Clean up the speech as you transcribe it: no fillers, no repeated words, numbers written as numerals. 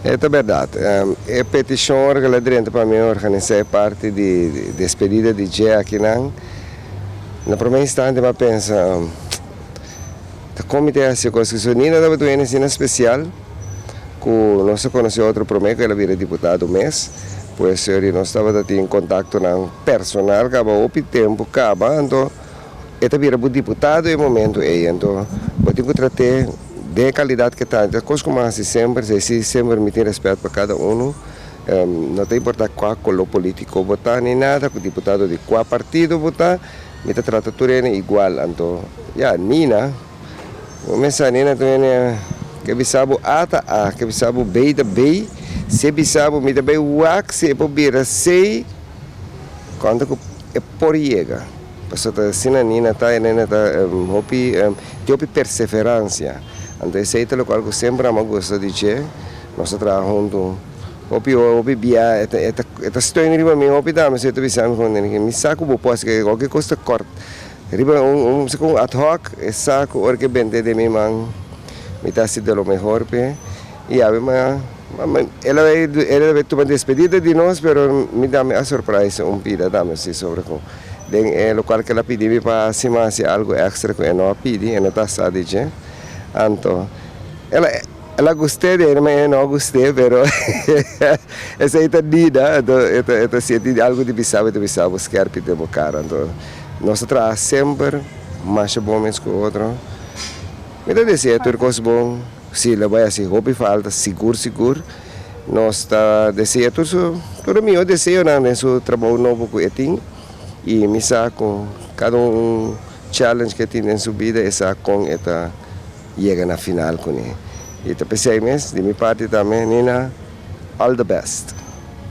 E ta bèrdat. E petishon ora ku el a drenta pa mi organisá e parti di despedida di dje akinan, na promé instante mi a pensa, Ta kon mi ta hasi e kos? Pasobra Nina tabata un hende asina spesial ku nos a konosé otro promé ku el a bira diputado mes. Pues ori nos tabata tin kontaktonan personal kaba hopi tempu kaba, anto e ta bira bo diputado e momento ei. Anto bo tin ku trat'é den e kalidat ke ta. Kos ku mi a hasi semper, si semper mi tin rèspèt pa kada unu. No ta importá kua koló polítiko bo ta ni nada, ku diputado di kua partido bo ta, mi ta trata tur hende igual. Anto, ya, Nina, bo mester sa Nina tur hende ke bisa bo A ta A, ke bisa bo B ta B, si e bisa bo mi ta bai wak si e por bira C, konta ku e por yega. Pasobra ta asina Nina ta, e Nina ta hopi, tin hopi perseveransia. Anto esei ta lokual ku semper amo a gusta di dje. Nos ta traha huntu hopi ora, hopi bia, e ta e ta e ta steun riba mi hopi tambe, so e ta bisa mi kon mi sa ku bo por hasi kualke kos ta kòrt riba un un un ad hoc, e sa ku ora ke bende den mi man mi ta hasi de lo mehor p'e i awe mi el a el a tuma despedida di nos pero mi tambe a surprise un pida tambe si sobre ku den e lokual ke el a pidi mi pa hasi mi a hasi algu extra ku e no a pidi e no ta sa di dje anto el a. El a gust'é di ma e no a gust'é, pero esei ta Nina, anto e ta e ta sienti algu di bisa bo, e ta bisa bo skerpi den bo kara. Anto nos ta traha semper masha bon mes ku otro. Mi ta desea tur kos bon, si lo bai hasi hopi falta sigur sigur. Nos ta desea tur su tur e mihó deseonan den su trabou nobo ku e tin i mi sa ku kada un challenge ku e tin den su bida e sa kon e ta yega na final kuné. I ta p'esei mes, di mi parti tambe, Nina, all the best.